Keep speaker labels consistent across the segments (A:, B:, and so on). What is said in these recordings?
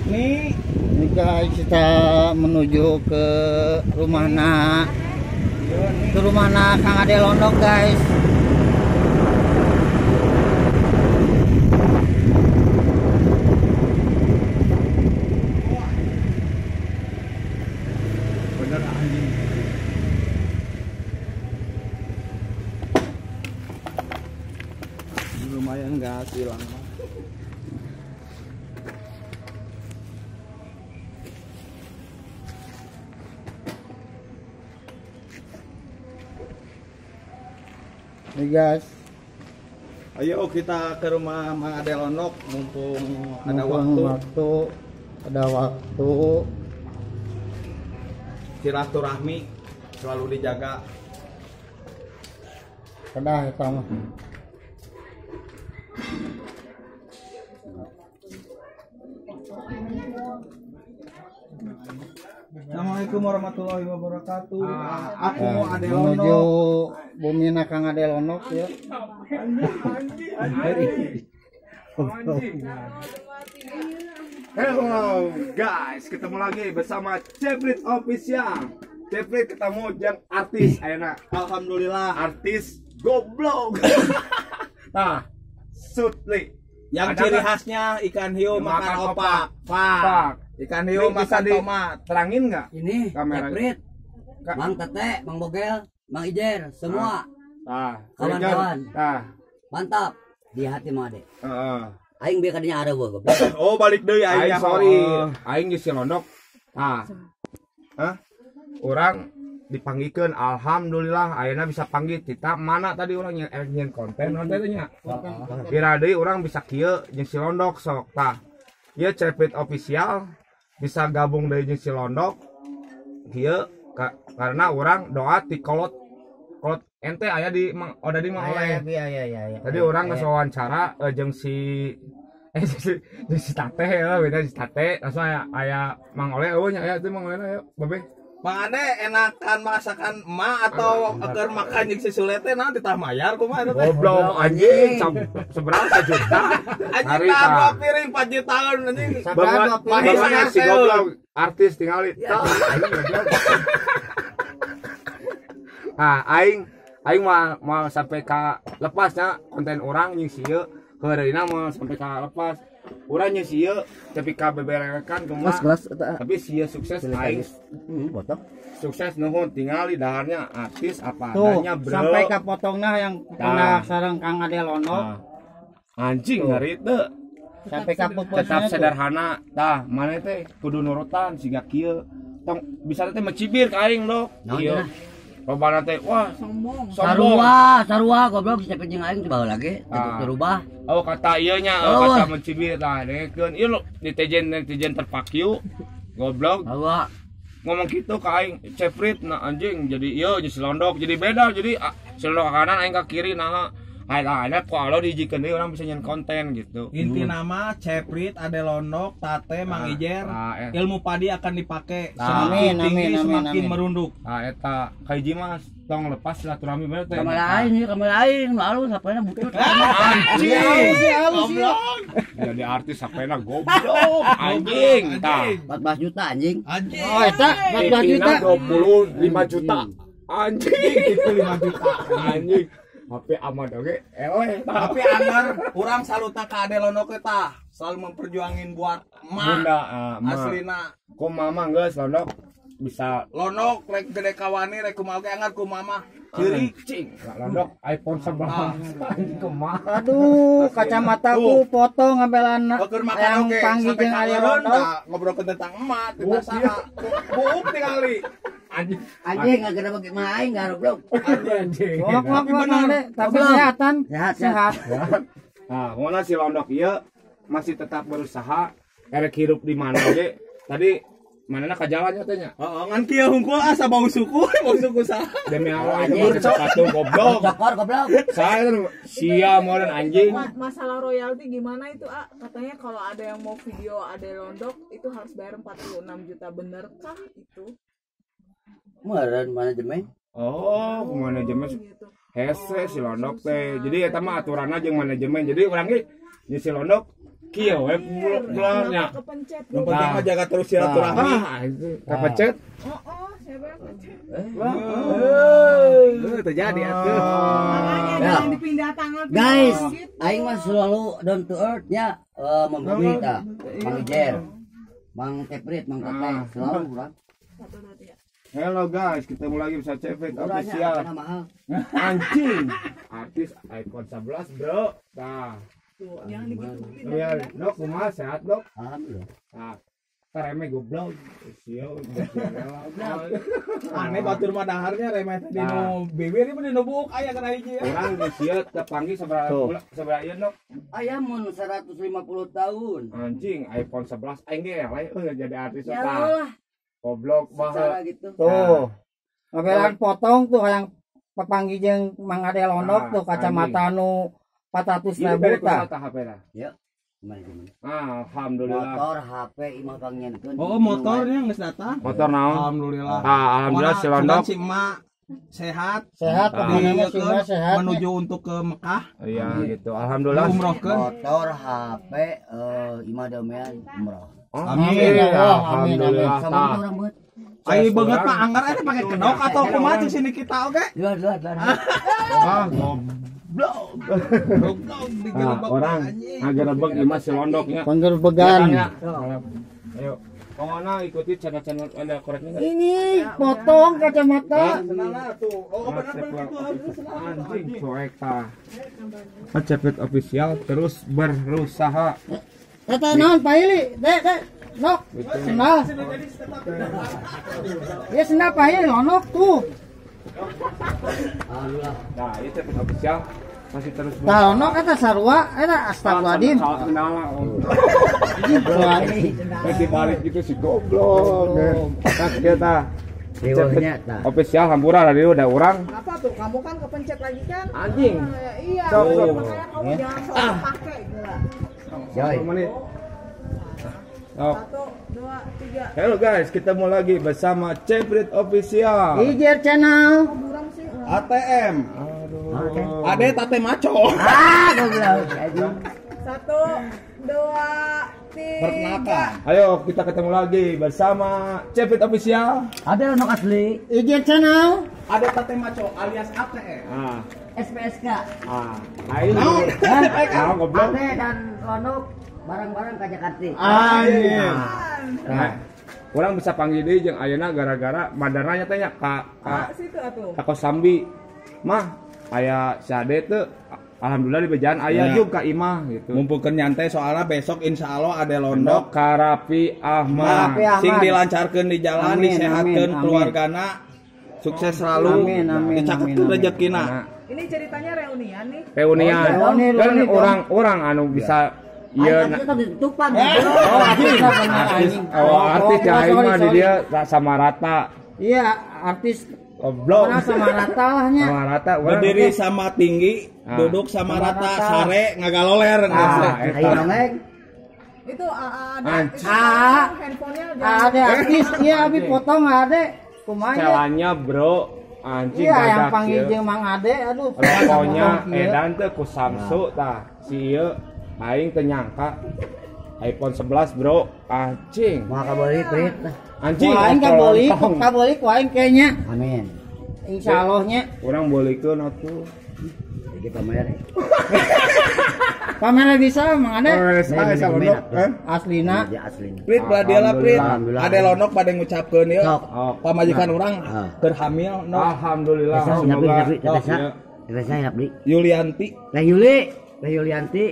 A: Nih,
B: Ini guys, kita menuju ke rumah nak, ke rumah nak Kang Ade Londok guys.
A: Bener anjing.
B: Lumayan gas hilang. Nih guys,
A: Ayo kita ke rumah Mang Ade Londok mumpung ada
B: mumpung
A: waktu.
B: Ada waktu.
A: Silaturahmi selalu dijaga.
B: Kedah eta mah.
A: Assalamualaikum warahmatullahi wabarakatuh. Aku mau Ade
B: Menuju
A: Londok.
B: bumi Kang Ade Londok ya.
C: Hello guys, ketemu lagi bersama Ceprit Official. Ceprit ketemu jeung artis ayeuna.
A: Alhamdulillah.
C: Artis goblok. Nah, Sutli.
A: Yang
C: Ada
A: ciri
C: nggak?
A: Khasnya ikan hiu makan
C: Makan
A: opak.
C: opak.
A: Pak.
C: Pak.
A: Ikan hiu
C: Ini bisa
A: makan tomat.
C: terangin nggak?
D: Ini
C: Kamera.
D: Ceprit, Mang Tete, Mang Bogel, Mang Ijer, semua
C: Nah,
D: Kawan-kawan.
C: Nah,
D: mantap di hati Mang Ade.
C: heeh.
D: Aing bieu kadinya ada goblok.
A: Oh, balik deui
C: Aing
A: aing.
C: sorry, aing geus si Londok. Nah. Hah? Urang dipanggilkeun, alhamdulillah ayeuna bisa panggil tita mana tadi urang yang nyeun konten naon teh nya. Kira deui urang bisa kieu jeung si Londok sok tah. Ieu Ceprit Official bisa gabung deui jeung si Londok kieu karena urang doa ti kolot kolot ente aya di Mang Oda di Mang Oleh.
B: Iya iya iya iya.
C: Tadi orang geus wawancara jeung si jeung si Tate ya, beda si Tate langsung aya Mang Oleh eueuh nya aya teh Mang Oleh aya babe.
A: Mang Ade enakan masakan emak atau keur makan jeung si Sule teh naon ditah mayar kumaha eta teh?
C: Goblok anjing seberapa juta?
A: Anjing
C: Hari
A: tah
C: tah.
A: dua piring 4 jutaan anjing.
B: Sabaraha dua piring?
C: Banget si goblok artis tingali.
D: Ya, aing goblok.
C: Nah, aing mau sampai ka lepasnya konten orang jeung si ieu heureuna mau sampai ka lepas. Urang jeung si ieu tapi ka beberekan kumaha.
D: Gelas eta.
C: Tapi si ieu sukses aing
D: Botok.
C: Sukses nuhun tingali daharnya artis apa
B: Tuh,
C: adanya bro.
B: sampai ka potongna yang pernah sareng Kang Ade Londok,
C: Nah, anjing ngeri teu.
B: Sampai ka pupusna
C: Tetap
B: tuh.
C: sederhana tah mana teh kudu nurutan siga kieu tong bisa teh mencibir ka aing dok.
D: Naon
C: Ieu.
D: cenah?
C: Lobana teh wah sombong.
D: Sarua, sarua goblok si Ceprit jeung aing coba lagi,
C: Ah.
D: terubah.
C: Oh kata ieu nya
D: Oh.
C: kata mencibir tah dengekeun ieu lo netizen netizen terpakiu goblok
D: Sarua.
C: ngomong gitu ka aing Ceprit nah anjing jadi ieu jadi si Londok jadi beda jadi si Londok ke kanan aing ke kiri nah aing kalau dijikeun deui orang bisa nyen konten gitu.
A: Inti nama Ceprit, Ade Londok, Tate, Mang Ijer, ilmu padi akan dipakai
C: Nah.
A: semakin
B: Amin,
A: tinggi
B: amin, amin,
A: semakin
B: amin.
A: merunduk.
C: Ah eta kahiji mah tong lepas silaturahmi bener teh.
D: Kamera aing ieu kamera aing, nu alus hapena butut.
C: Anjing.
B: Halus sih.
C: Jadi artis sapena goblok anjing tah.
D: 14 juta anjing.
A: Anjing.
B: Oh, eta 14 juta.
C: 25 juta. Anjing itu 5 juta anjing. HP aman oge eleh tah.
A: Tapi anger urang salutna ka Ade Londok teh tah, selalu memperjuangin buat emak.
C: Bunda ma.
A: Aslina
C: Ku mama geus Londok bisa
A: Londok rek gede kawani rek kumaha oge anger ku mama. Ceurik.
C: cing Londok iPhone 11 anjing kumaha.
B: Aduh, kacamataku potong ngambelan
A: Keur makan
B: yang
A: oge
B: panggil
A: sampai
B: jeung Ade
A: kaleureun
B: Londok.
A: tah ngobrolkeun tentang emak tentang saha. Buuk tingali.
C: Anjing
D: Anjing enggak gede bagi mah aing goblok.
C: anjing.
B: Wok wok wok
A: bener.
B: Ade, tapi
D: Goblok.
B: sehatan.
D: Sehat,
B: Sehat.
C: Nah, ngono si Londok ieu masih tetap berusaha erek hidup di mana ge. Tadi manana ka jalannya teh nya.
A: Heeh, ngan kieu hungkul asa bau suku, bau suku saha.
C: Demi Allah
D: Anjing.
C: itu sepatu goblok.
D: Cokor goblok.
C: Saya sia moren anjing.
E: Masalah royalti gimana itu, Ah? Katanya kalau ada yang mau video Ade Londok itu harus bayar 46 juta, benerkah itu?
D: Meureun manajemen.
C: Oh, manajemen
E: Gitu.
C: hese si Londok teh. Jadi eta mah aturanna jeung manajemen. Jadi urang ge jeung si Londok Kieu we bulannya.
E: Kepencet.
A: Yang penting mah jaga terus silaturahmi.
C: Ah, itu kepencet.
E: Oh, siapa yang pencet?
A: Terjadi atuh.
E: Makanya jangan dipindah tangan.
D: Guys, aing mah selalu down to earth nya, membumi tah. Mang Ijer, Mang Teprit, Mang Tete, selalu urang.
E: 1 2 3.
C: Hello guys, ketemu lagi bisa Ceprit official.
D: Mahal.
C: Anjing. Artis iPhone 11, Bro. Nah,
E: Tuh, jangan digituin.
C: ya, Dok, kumaha sehat, Dok?
D: Alhamdulillah.
C: Nah, remeh goblok. Sio,
A: Aneh batur mah daharnya remeh teh dinu bibir ieu dinu buuk aya kana hiji ya.
C: Urang di sia tepanggih sabaraha bulan sabaraha ieu, Dok?
D: Aya mun 150 tahun.
C: Anjing, iPhone 11 aing ge eleh euy jadi artis
D: Ya
C: tah.
D: lah,
C: Goblok mah.
D: secara gitu.
B: Tuh. Ngabelan potong tuh hayang papanggih jeung Mang Ade Londok
C: Ah,
B: tuh kacamata nu 400
C: Ieu
B: ribu
C: bere
B: tah.
C: kumaha tah HP na?
D: Ya. Gimana gimana?
C: Alhamdulillah.
D: Motor, HP, imah pangnyenkeun.
A: Oh, motornya geus datang.
C: Motor naon?
A: Alhamdulillah.
C: Ah, alhamdulillah si Londok.
A: Si emak sehat.
B: Sehat
C: Ah.
B: pokoknya mah
A: Di-
B: si Mas sehat.
A: menuju untuk ke Mekah,
C: Iya gitu. Alhamdulillah.
A: umrohkeun.
D: Motor, HP, imah domean umroh.
B: Amin, ya Allah. Amin, amin.
C: Alhamdulillah.
D: Sama
C: Tah.
D: orang buat.
A: Ai beungeut mah anggar eta pake kedok atau kumaha cing sini kita oge.
D: Dua, dua, dua.
C: Ah, goblok.
A: Goblok
C: Nah,
A: digerebek
C: orang
A: anjing.
C: ngagerebek imah si Londoknya.
B: Penggerbegan.
C: Ya, Ayo. Pokoknya ikuti channel-channel ada koreknya nggak?
B: Ini potong kacamata.
A: Senang lah tuh. Oh, benar benar itu harus senang.
C: Anjing cuek tah. Cepet official terus berusaha.
B: Eta naon Pak Ili? Dek, dek. Nok. Sendal. Ya sendal Pak Ili lonok tuh.
D: Alhamdulillah.
C: Nah, ini Cepet official masih terus
B: Tah lonok eta sarua eta astagfirullahaladzim.
C: Salah kendala.
B: Astagfirullahaladzim.
C: Nanti balik gitu si goblok. Nah, kita
D: Riweuhnya tah.
C: official hampura tadi udah orang.
E: Apa tuh? Kamu kan kepencet lagi kan?
C: Anjing.
E: Ah, iya.
C: Sok, sok.
E: Makanya kamu jangan sok pakai gila.
D: Joy.
C: Menit. Oh.
E: 1 2 3.
C: Halo guys, ketemu lagi bersama Ceprit Official.
B: Ijer channel.
E: Buram sih.
A: ATM.
C: Aduh.
A: Ade tate maco.
D: Ah, goblok. Anjing.
E: 1 2 3.
A: Perkenalkan.
C: Ayo kita ketemu lagi bersama Ceprit Official.
D: Ada Londok asli,
B: Ijer channel.
A: Ade tate maco alias ATM.
C: Ah,
D: SPSK.
C: ah. Ayo. Ah, goblok.
D: Ade dan Londok bareng-bareng ke Jakarta.
C: Anjing. Nah, orang bisa panggil deui jeung ayeuna gara-gara madaranya teh nya ka
E: Ah,
C: ka
E: situ atuh.
C: ka Kosambi. Mah aya si Ade teu alhamdulillah di bejaan aya
A: Ya.
C: juga ka imah gitu.
A: Mumpung nyantai soalnya besok insya Allah Ade
C: Londok
A: Londok
C: Karapi Ahmad.
B: Karapi Ahmad.
A: sing dilancarkeun di jalan,
B: Amin,
A: disehatkeun
B: amin, amin.
A: keluargana, sukses selalu,
B: Amin, amin,
A: dicaketkeun
B: amin, amin.
A: rezekina.
C: Nah,
E: Ini ceritanya reunian nih.
C: reunian.
B: Oh, reuni,
C: Kan
B: reuni dong.
C: orang-orang anu bisa
D: Iya,
C: ieu
D: nah. Ditutupan.
C: Oh, artis, artis, oh, artis
B: Oh,
C: ya aing
B: sorry,
C: mah di
B: sorry.
C: dia tak sama rata.
B: Iya, artis
C: Goblok.
B: mana sama rata lah nya.
C: Sama rata urang.
A: Berdiri sama tinggi,
C: Ah.
A: duduk sama
B: Sama
A: rata,
B: rata.
A: sare ngagaloler.
C: Ah, eta.
D: Ayo dongeng.
E: Itu ada
C: Anjing.
E: itu
B: Ah.
E: handphonenya jangan
B: Ada artis, iya abi potong ade. Kumaha ya?
C: Celanya, Bro. Anjing
B: Iya, yang
C: gagak
B: panggil
C: ieu.
B: jeung Mang Ade, aduh.
C: Rokoknya
B: Potong kieu.
C: edan teh ku Samsu tah. Si ieu aing teu nyangka iPhone 11, Bro. Anjing.
D: Mau kabeli prit.
C: Anjing.
B: Wah, aing kabeuli,
C: tolong.
B: kabeuli ku aing kayaknya.
D: Amin.
B: Insya Allahnya.
C: Urang bolehkeun atuh.
D: Jadi pamer.
B: Pamer bisa Mang Ade.
C: Oh,
D: Saya
C: Londok. Eh?
B: Aslina.
D: Ya asli.
A: Prit belah dia lah Prit.
D: Alhamdulillah.
A: Ade Londok pada ngucapkeun ieu.
D: Sok.
C: Oh.
A: Pamajikan urang
D: Ah.
A: keur hamil nok
C: Alhamdulillah.
D: Teh
C: Semoga
D: sa, teh
C: Oh,
D: sa.
C: iya.
D: Teh sa beli.
A: Yulianti.
D: Teh Yuli, Teh Yulianti.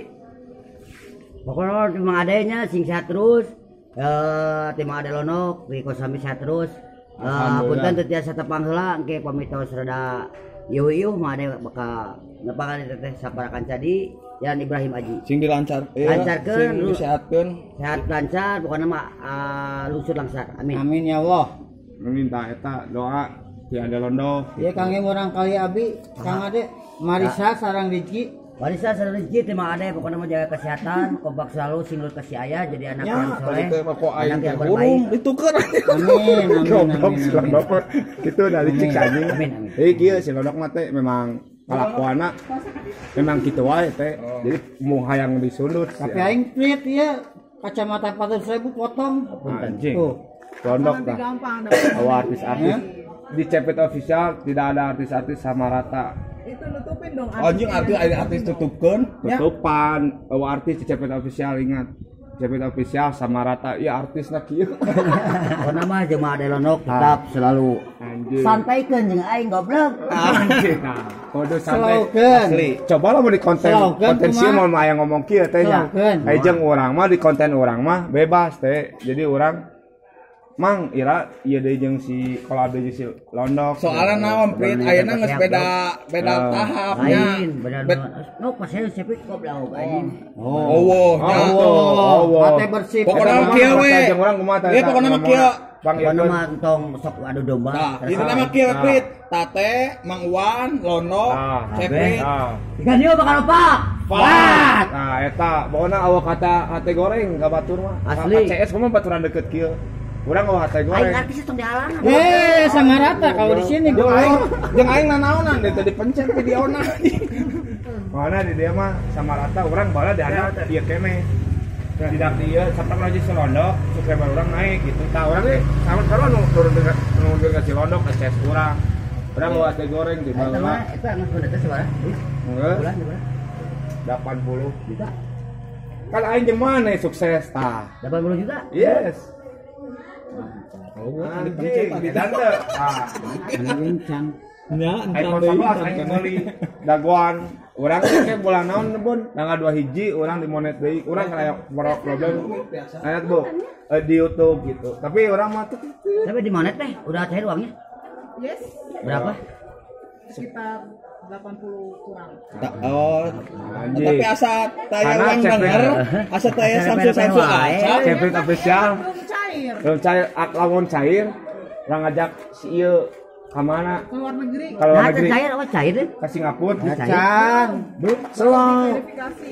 D: Pokoknya memang adanya sing sehat terus. Eh, tim Ade Lonok di Kosambi sehat terus. Eh,
C: Alhamdulillah.
D: punten teu tiasa tepang heula engke pamit tos rada ieu-ieu mah ade bakal nepangan teteh saparakan cadi Jalan Ibrahim Aji.
A: Sing dilancar, iya,
D: Lancarkeun,
A: sing
D: lu.
A: disehatkeun.
D: Sehat lancar pokoknya mah lusur langsar. Amin.
B: Amin ya Allah.
C: Minta eta doa ti Ade Londok.
B: Ya kang urang kali abi, Kang Ade, Marisa sarang Rizky.
D: Warisa rezeki terima ade pokoknya mau jaga kesehatan, kompak selalu single kasih ayah jadi anak
A: Ya,
D: yang
A: tadi
D: soleh,
A: teh mah kok aing
D: anak
A: teh
D: yang
A: hurung
D: berbaik.
A: dituker.
B: Amin, amin,
C: Goblok
B: amin,
C: si
B: amin.
C: Londok. Gitu dari cik anjing.
D: Amin, amin.
C: Eh kieu si Londok mah teh memang Kalakuana memang kitu wae teh. Jadi mau hayang disundut.
B: Tapi aing tweet ieu kacamata 400.000 potong.
C: Anjing. Londok dah. Awal artis-artis di Cepet Official tidak ada artis-artis sama rata.
E: Itu nutupin dong.
A: Anjing artis tutupkeun.
C: Tutupan. Awal artis di Cepet Official ingat. Cepet Official sama rata. Ya artisna kieu.
D: Pokona mah jeung Ade Londok tetap selalu santaikeun jeung aing goblok.
C: Anjing. Kudu santai. Asli. Coba lah mau di konten konten sih mau aya ngomong kieu teh nya. Ai jeung urang mah di konten urang mah bebas teh. Jadi urang Mang Ira ieu deui jeung si kolab deui si Londok.
A: Soalna naon Prit ayeuna geus beda tahapnya.
D: Lain bener. No pas saya cepet goblok anjing.
A: Oh,
C: oh,
B: hate bersih.
A: Pokona kieu we.
C: Jeung urang kumaha teh?
A: Ieu pokona mah kieu.
D: Pokona mah entong sok adu domba.
A: Tah, ieu mah kieu Prit. Tate, Mang Wan, Londok, Ceprit.
D: Ikan ieu bakal opak.
C: Pat. Nah, eta pokona awak kata hate goreng ka batur mah.
D: Asli.
C: CS kumaha baturan deket kieu. Urang ngomong hate goreng.
D: Aing artis tong dihalangan.
B: Sama rata kalau di sini
A: jeung aing jeung aing nanaonan teh dipencet videona.
C: Mana di dia mah sama rata urang bala dihandap ieu keneh. Tidak ieu sampai lagi si Londok, subscriber urang naik gitu. Tah urang ge sama sarua nu turun ke si Londok ke CS urang. Urang bawa hate goreng di bawah.
D: Eta geus bener teh sabaraha?
C: Bulan 80 juta. Kan aing jeung mana sukses tah?
D: 80 juta?
C: Yes. Anjing, tante.
B: Anjing can.
A: Nya,
C: iPhone 11 aing meuli dagoan. Urang teh bulan naon bun? Tanggal 2 urang dimonet deui. Urang kana problem. Aya Bu di YouTube gitu. Tapi urang mah tuh.
D: Tapi dimonet teh udah cair uangnya?
E: Yes.
D: Berapa?
E: Sekitar 80 kurang.
A: Oh, tapi asa taya uang denger, asa taya samsu-samsu aja.
C: Cepet Official. Belum cair, lamun cair, urang ngajak si ieu ka mana?
E: Ke luar negeri.
C: Ke luar negeri.
D: Cair apa cair deh?
C: Ke Singapura.
B: Can.
C: Selalu.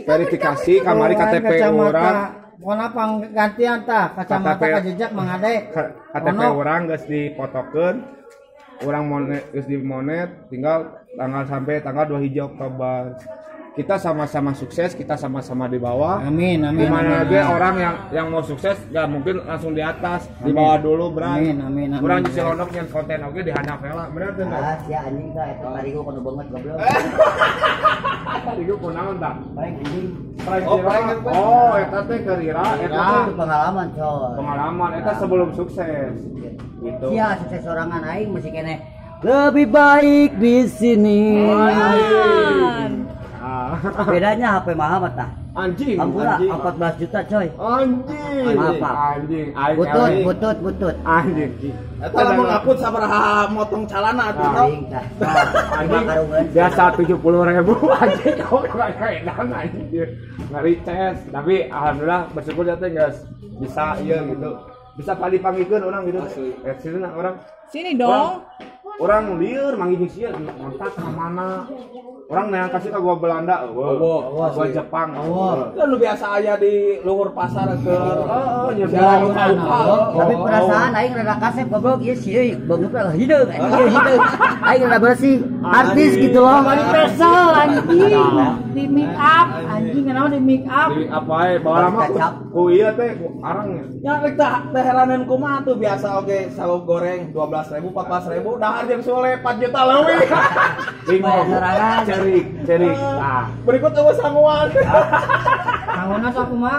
C: Verifikasi kamari KTP urang.
B: Pokona panggantian tah, kacamata kajejak Mang Ade.
C: KTP urang geus dipotokeun. Urang monet geus dimonet, tinggal tanggal sampai tanggal 2 Oktober. Kita sama-sama sukses, kita sama-sama di bawah.
B: Amin, amin.
C: Dimana aja orang yang mau sukses gak mungkin langsung di atas, amin. Di bawah dulu, bro.
B: Amin, amin, amin.
C: Kurang si Londok yang konten oke di handap heula, bener teu?
D: Ah, sia anjing tah eta tarigu kudu banget goblok.
C: Tarigu kunaon tah?
D: Prank anjing.
C: Oh, prank. Oh, eta teh keur ira, eta teh
D: pengalaman, coy.
C: Pengalaman eta sebelum sukses. Gitu.
D: Sia sukses sorangan aing masih keneh lebih baik di sini. Bedanya HP mahal mah tah.
C: Anjing.
D: Ampura 14 juta coy.
C: Anjing.
D: Maaf.
C: Anjing.
D: Butut, butut.
C: Anjing.
A: Eta lamun ngaput sabaraha motong calana atuh.
D: Anjing tah.
C: Anjing. Biasa 70.000 anjing kok edan anjing. Ngari ces, tapi alhamdulillah bersyukur ya teh geus bisa ieu gitu. Bisa pali-pangikeun urang gitu. Sini orang.
E: Sini dong.
C: Orang lieur manggih jeung sia kontak ka mana. Orang neang kasih ka gua Belanda, gua Jepang.
A: Kan lu biasa aya di luhur pasar keur.
C: Heeh, nyebrang.
D: Tapi perasaan aing rada kasep goblok ieu si euy, goblok lah hideung anjing hideung. Aing rada bersih, artis gitu loh.
B: Bali pesel anjing. Di make up anjing kenapa di make up?
C: Di apa wae bawa lama ku ieu teh ku arang.
A: Ya rek teh heraneun kumaha tuh biasa oge sawo goreng 12.000 14.000 dahar jeung sule 4 juta leuwih.
C: Bingung. Cerik. Ah,
A: berikut eueuh sanguan.
B: Sanguanna sok kumaha?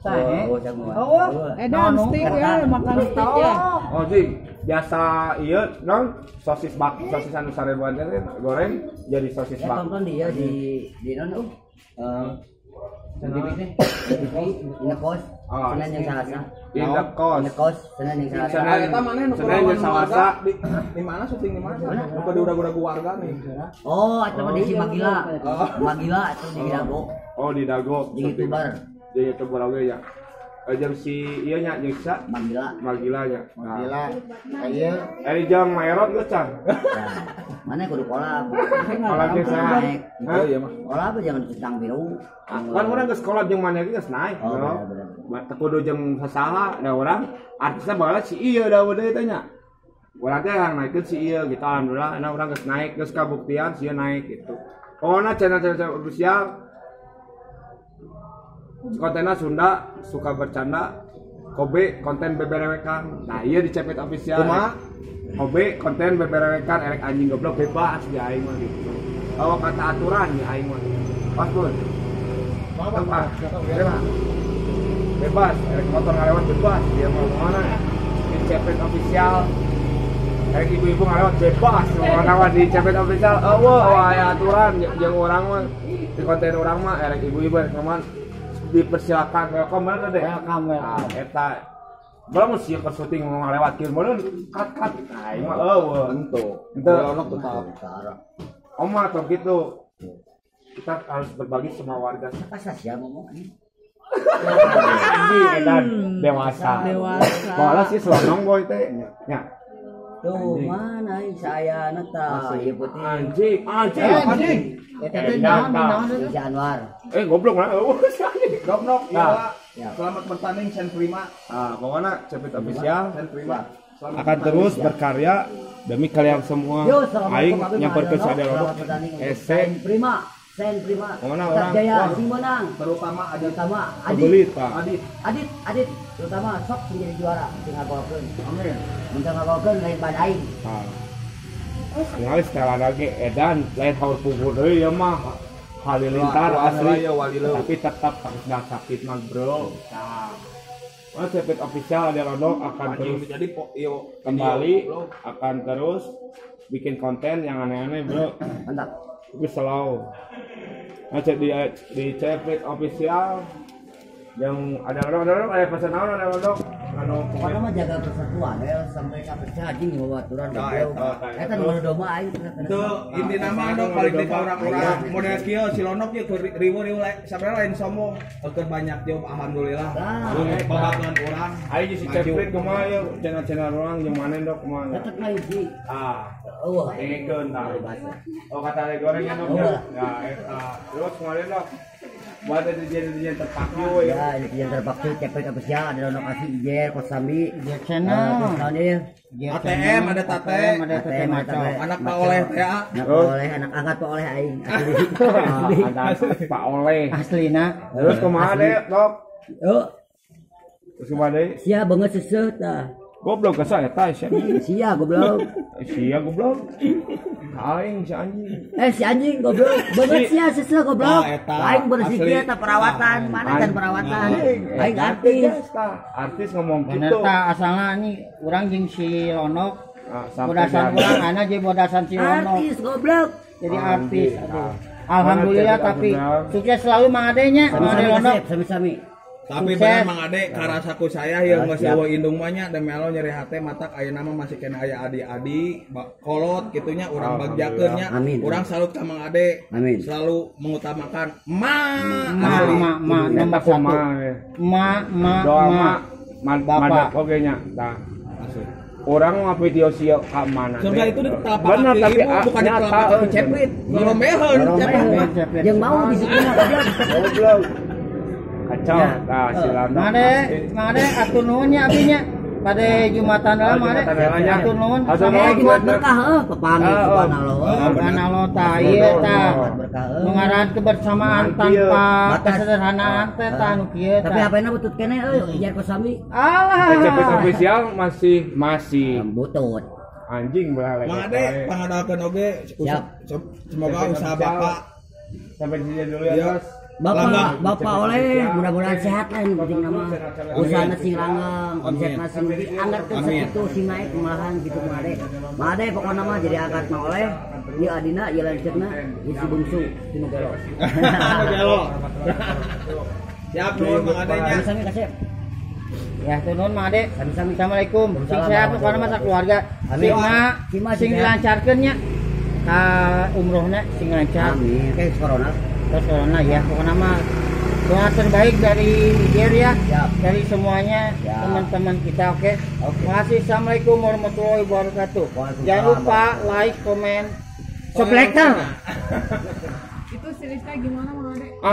B: Sae.
E: Oh, edan steak ya, makan steak ya.
C: Oh, jing, biasa ieu non sosis bak, sosis anu sarebuan teh goreng jadi sosis bak.
D: Tonton dia di non TV teh, TV in the cost. Senin yang Selasa.
C: In the cost.
D: In the cost, Senin yang Selasa.
A: Eta maneh nu
C: Senin yang Selasa
A: di mana syuting di mana? Nu di urag-urag warga nih.
D: Oh, eta mah di Magila. Magila atau di Dago.
C: Oh, di Dago.
D: Di YouTuber.
C: Di YouTuber oge ya. Jeung si ieu nya jeung sa
D: Magila.
C: Magila nya.
B: Magila. Ieu
C: jeung Maerot geus can.
D: Mana kudu kolab.
C: Kolab jeung saha?
A: Hah? Iya mah.
D: Kolab jangan centang biru.
C: Kan urang geus kolab jeung mana geus naik.
D: Oh,
C: bener. Teu kudu jeung sasaha da urang artisna baheula si ieu da deui teh nya. Urang teh yang naikeun si ieu gitu alhamdulillah enak urang geus naik geus kabuktian si ieu naik gitu. Pokona channel-channel official kontennya Sunda suka bercanda Kobe konten beberewekan. Nah iya di Ceprit official.
A: Kumaha?
C: Kobe konten beberewekan erek anjing goblok bebas di aing mah gitu. Kalau kata aturan di aing mah. Pas pun. Bebas, erek motor ngalewat bebas, dia mau kemana? Di Ceprit official. Erek ibu-ibu ngalewat bebas, mau kemana di Ceprit official. Eueuh, aya aturan jeung urang mah di konten urang mah erek ibu-ibu erek kemana dipersilakan welcome banget deh.
B: Welcome, welcome.
C: Eta. Belum sih ke syuting mau ngalewat kieu meureun cut-cut. Nah, ieu mah eueuh.
A: Tentu.
C: Ente.
A: Londok tetap.
C: Oma atau gitu. Kita harus berbagi sama warga.
D: Apa sih ngomong ini?
C: Anjing edan dewasa.
E: Dewasa.
C: Malah sih selonong boy teh. Nya.
D: Tuh mana saya neta ieu putih.
C: Anjing, anjing, anjing.
B: Eta teh naon naon
D: Si Anwar.
C: Goblok lah. Goblok.
A: Nah, selamat bertanding Sen Prima.
C: Ah, pokoknya Ceprit official
A: Sen Prima.
C: Akan terus berkarya demi kalian semua. Aing nyamper ke Ade Londok.
D: Sen Prima. Sen Prima.
C: Pokoknya orang
D: Jaya sing menang.
A: Terutama Adit.
D: Terutama Adit.
C: Adit.
D: Adit, Adit, terutama sok sing jadi juara sing ngagolkeun.
C: Amin.
D: Mun ngagolkeun lain ban aing.
C: Ah. Ningali setelan lagi edan lain haur pungkur deui ya mah. Halilintar asli tapi tetap harus nggak sakit mah bro. Nah, Ceprit official Ade Londok akan terus
A: jadi
C: kembali akan terus bikin konten yang aneh-aneh bro.
D: Mantap.
C: Tapi selalu. Nah, di Ceprit official yang ada Londok ada pesan naon Ade Londok anu
D: pokoknya mah jaga persatuan ya sampai ka pecah anjing bawa aturan goblok. Eta nu domba aing
A: teu intina mah dong paling di urang-urang model kieu si Londok ye keur riweuh sabenerna lain sombong keur banyak job alhamdulillah. Babaturan urang
C: aing si Ceprit kumaha ye channel-channel urang jeung maneh dok kumaha.
D: Tetep mah hiji.
C: Ah.
D: Eueuh.
C: Dengekeun tah. Oh kata ale gorengnya dok ya. Ya eta. Terus kemarin dok buat netizen-netizen terpaku
D: ya. Ya, netizen terpaku Ceprit official ada Londok Asli Ijer Kosambi,
B: Ijer channel.
A: ATM ada Tate,
B: ada Tate Maco.
A: Anak Pak Oleh teh.
D: Anak Pak Oleh, anak angkat Pak Oleh aing.
C: Ada Pak Oleh.
B: Aslina.
C: Terus kumaha deui, Dok?
D: Yo.
C: Terus kumaha deui?
D: Sia banget seuseuh tah.
C: Goblok ka eta sia.
D: Sia goblok.
C: Sia goblok. Aing si anjing.
D: Si anjing goblok. Banget sia seuseuh goblok. Aing bersih kieu tah perawatan, mana kan perawatan. Aing artis.
C: Artis ngomong gitu.
B: Bener tah asalna nih urang jeung si Londok. Bodasan urang ana jeung bodasan si Londok.
D: Artis goblok.
B: Jadi artis aduh. Alhamdulillah tapi sukses selalu Mang Ade nya, Mang Ade Londok.
D: Sami-sami.
A: Tapi bener Mang Ade karasaku saya yang geus eueuh indung mah nya demi Allah nyeri hate matak ayeuna mah masih kena aya adi-adi kolot kitu nya urang bagjakeun nya. Urang salut ka Mang Ade.
D: Amin.
A: Selalu mengutamakan ma
B: ma ma nomor satu. Ma ma
C: doa ma bapak oge nya tah. Orang mah video sia ka mana.
A: Surga itu di telapak kaki ibu bukan di telapak kaki Ceprit. Ngoromeheun Ceprit.
D: Yang mau di situ mah
C: goblok. Kacau. Nah, si Londok.
B: Mang Ade atur nuhun nya abdi nya. Pada Jumatan lah Mang Ade. Atur nuhun.
D: Sampai Jumat berkah heuh pepanggih subhanallah.
B: Subhanallah tah ieu tah. Mengarahan kebersamaan tanpa kesederhanaan teh tah nu kieu tah.
D: Tapi HP-na butut keneh euy Ijer Kosambi.
B: Alah.
C: Ceprit official masih
D: butut.
C: Anjing belalai.
A: Mang Ade pangadalkeun oge semoga usaha Bapak
C: sampai di sini dulu ya, Bos.
D: Bapak oleh mudah-mudahan sehat lah yang penting nama usahana sing langgeng, omsetna sing anggarkeun sakitu sing naik malahan gitu Mang Ade. Mang Ade pokona mah jadi angkat Mang Oleh, ieu adina ieu lanceukna, ieu si bungsu tinu gelo.
A: Gelo. Siap nuhun Mang Ade nya.
D: Sami-sami kasep.
B: Ya nuhun Mang Ade.
D: Sami-sami.
B: Assalamualaikum. Sing sehat pokona mah sakeluarga. Sing sing dilancarkeun nya ka umrohna sing lancar.
D: Amin. Kayak corona.
B: Terus corona ya, pokoknya mah doa terbaik dari Ijer ya, dari semuanya teman-teman kita, oke. Makasih, assalamualaikum warahmatullahi wabarakatuh. Jangan lupa like, komen, subscribe.
E: Itu si Rista gimana Mang Ade?